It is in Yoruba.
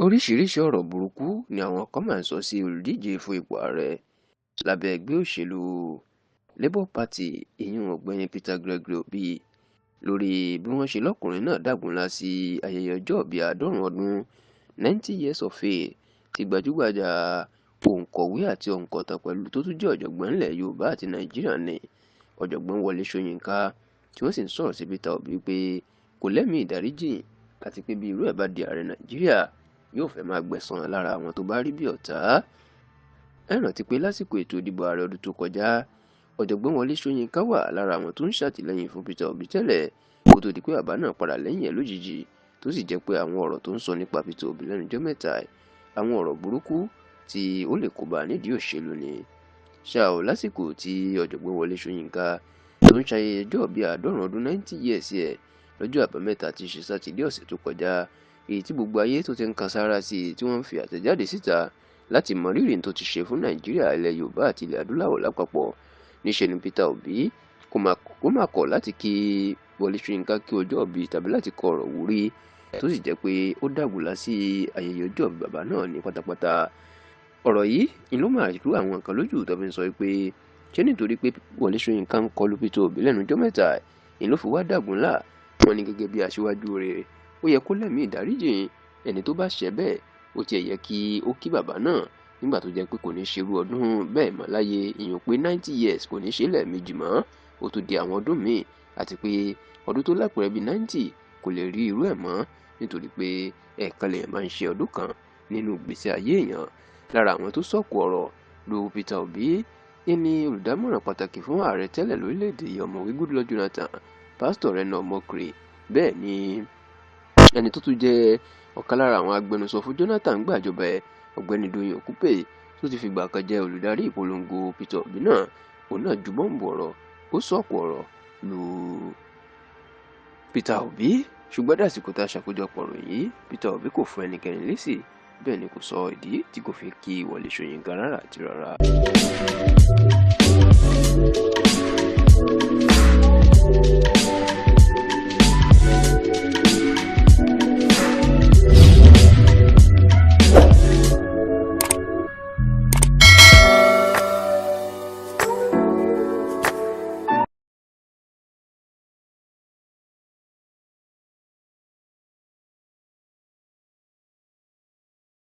Oríṣiríṣiì ọ̀rọ̀ burúkú ni àwọn kan máa ń sọ sí olùdíje fún ipò ààrẹ lábẹ́ ẹgbẹ́ òṣèlú Labour Party, ìyún Ọ̀gbẹ́ni Peter Gregory Obi, lórí bí wọ́n ṣe lọ́kùnrin náà dágunlá sí ayẹyẹ ọjọ́ ìbí 90 ọdún, 90 years of age, tí gbajúgbajà òǹkọ̀wé àti òǹkọ̀tàn pẹ̀lú tó tún jẹ́ ọ̀jọ̀gbọ́n nílẹ̀ Yorùbá àti Nàìjíríà ní Ọ̀jọ̀gbọ́n Wọlé Ṣóyínká, tí wọ́n sì ń sọ̀rọ̀ sí Peter Obi pé kò lẹ́mìí ìdáríjì àti pé bí irú ẹ̀ bá di ààrẹ Nàìjíríà, yóò fẹ́ máa gbẹ̀san lára àwọn tó bá rí bí ọ̀tá. Ẹ rántí pé lásìkò ètò ìdìbò ààrẹ ọdún tó kọjá, Ọ̀jọ̀gbọ́n Wọlé Ṣóyínká wà lára àwọn tó ń ṣàtìlẹ́yìn fún Peter Obi tẹ́lẹ̀ kó tó di pé bàbá náà padà lẹ́yìn ẹ̀ lójijì, tó sì jẹ́ pé àwọn ọ̀rọ̀ tó ń sọ nípa Peter Obi lẹ́nu ọjọ́ mẹ́ta, àwọn ọ̀rọ̀ burúkú tí ó lè kóbá nídìí òṣèlú ni. Ṣá ò, lásìkò tí Ọ̀jọ̀gbọ́n Wọlé Ṣóyínká tó ń ṣayẹyẹ ọjọ́ ìbí 90 ọdún, 90 years ẹ̀, lọ́jọ́ Àbámẹ́ta tí í ṣe Sátidé ọ̀sẹ̀ tó kọjá, èyí tí gbogbo ayé tó ti ń kan sáárá sí i, tí wọ́n ń fi àtẹ̀jáde síta láti mọ rírì tó ti ṣe fún Nàìjíríà, ilẹ̀ Yorùbá àti ilẹ̀ adúláwọ̀ lápapọ̀, níṣẹ́ ni Peter Obi kó má kọ̀ láti kí Wọlé Ṣóyínká kí ọjọ́ ìbí tàbí láti kọ ọ̀rọ̀ wúrí, tó sì jẹ́ pé ó dàgùlá sí ayẹyẹ ọjọ́ ìbí bàbá náà ní pátápátá. Ọ̀rọ̀ yìí ni ló máa rú àwọn kan lójú tó fi ń sọ pé ṣé nítorí pé Wọlé Ṣóyínká ń kọlu Peter Obi lẹ́nu ọjọ́ mẹ́ta ni ló fi wá dàgúnlá? Wọ́n ní gẹ́gẹ́ bí aṣíwájú rẹ̀, ó yẹ kó lẹ́mìí ìdáríjì ẹni tó bá ṣẹ̀ bẹ́ẹ̀, ó tiẹ̀ yẹ kí ó kí bàbá náà nígbà tó jẹ́ pé kò ní ṣerú ọdún bẹ́ẹ̀ mọ́ láyé, ìyẹn pé 90 years kò ní ṣe lẹ́ẹ̀mejì mọ́, ó tún di àwọn ọdún míì, àti pé ọdún tó lápẹẹrẹ bíi 90 kò lè rí irú ẹ̀ mọ́, nítorí pé ẹ̀ẹ̀kan lèèyàn máa ń ṣe ọdún kan nínú ìgbésí ayé èèyàn. Lára àwọn tó sọ̀kò ọ̀rọ̀ lu Peter Obi ní olùdámọ̀ràn pàtàkì fún ààrẹ tẹ́lẹ̀ lórílẹ̀‐èdè yìí, Ọ̀mọ̀wé Goodluck Jonathan, Pásítọ̀ Reno Omokri. Bẹ́ẹ̀ ni ẹni tó tún jẹ́ ọ̀kan lára àwọn agbẹnusọ fún Jonathan gbàjọba ẹ̀, Ọ̀gbẹ́ni Doyin Okupe, tó ti fìgbà kan jẹ́ olùdarí ìpolongo Peter Obi náà, òun náà ju bọ́ǹbù ọ̀rọ̀, ó sọ̀kò ọ̀rọ̀ lu Peter Obi. Ṣùgbọ́n dàsìkò tá a ṣàkójọpọ̀ ọ̀rọ̀ yìí, Peter Obi kò fún ẹnikẹ́ni lésì, bẹ́ẹ̀ ni kò sọ ìdí tí kò fi kí Wọlé Ṣóyínká rárá àti rárá.